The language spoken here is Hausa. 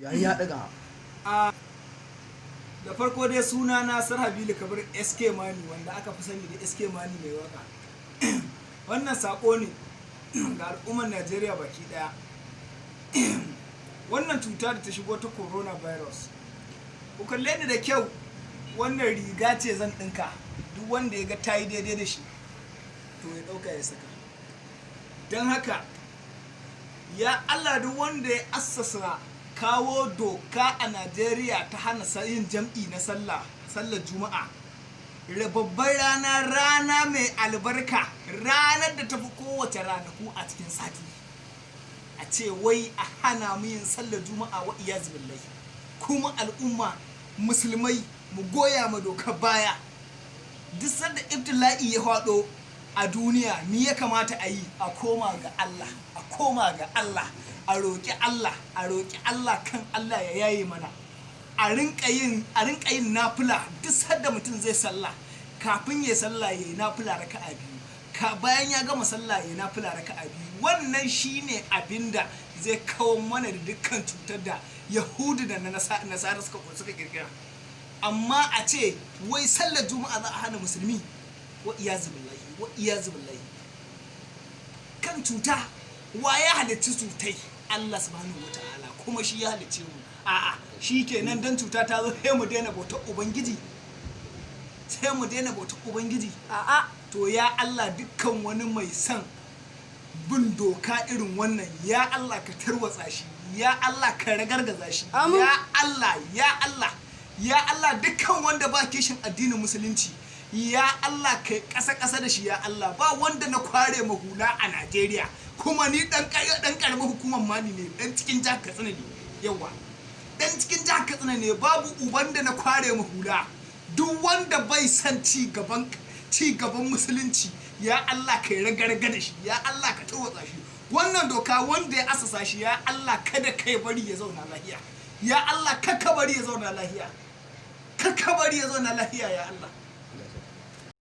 Yayi ya daga. Da farko dai suna na Sarhabilu Kabir SK Mani, wanda aka fi sani da SK Mani mai waka. Wannan sako ne ga al'ummar Najeriya baki daya. Wannan cuta da ta shigo ta coronavirus, ku kalle ni da kyau. Wannan riga ce zan ɗinka. Duk wanda ya ga ta yi daidai da shi, to ya ɗauka ya saka. Don haka, ya Allah, duk wanda ya assasa kawo doka a Najeriya ta hana yin jam'i na sallah, sallar Juma'a, babbar rana, rana mai albarka, ranar da tafi kowace ranaku a cikin sati, a ce wai a hana mu yin sallar Juma'a, wa iyaz billahi. Kuma al'umma Musulmai mu goya ma doka baya. Duk sanda ibtila'i ya faɗo a duniya, ni ya kamata a yi a koma ga Allah, a koma ga Allah, a roƙi Allah, a roƙi Allah kan Allah ya yaye mana. A rinka yin nafila. Duk sanda mutum zai sallah, kafin ya sallah ya yi nafila raka'a biyu, ka bayan ya gama sallah ya yi nafila raka'a biyu. Wannan shine abinda zai kawo mana da dukkan cutar da Yahudu da na Nasara suka kirkira. Amma a ce wai sallar Juma'a za a hana Musulmi, wa iyazu billahi, wa iyazu billahi. Kan cuta, wa ya halicci cutai? Allah subhanahu wata'ala, kuma shi ya halicce mu. A'a, shi kenan, dan cuta ta zo sai mu daina bautar Ubangiji, sai mu daina bautar Ubangiji? A'a. To ya Allah, dukkan wani mai son bin doka irin wannan, ya Allah ka tarwatsa shi, ya Allah ka ragargaza shi. Amin. Ya Allah, ya Allah, ya Allah, dukkan wanda ba kishin addinin Musulunci, ya Allah kai ƙasa ƙasa da shi. Ya Allah, ba wanda na kware ma hula a Najeriya, kuma ni dan karamar hukumar Mani ne, dan cikin jihar Katsina ne. Yawa, dan cikin jihar Katsina ne. Babu uban da na kware ma hula. Duk wanda bai son ci gaban Musulunci, ya Allah kai ragarga da shi, ya Allah ka tarwatsa shi. Wannan doka, wanda ya asasa shi, ya Allah kada kai bari ya zauna lahiya. Ya Allah, kaka bari ya zauna lahiya, kaka bari ya zauna lahiya, ya Allah.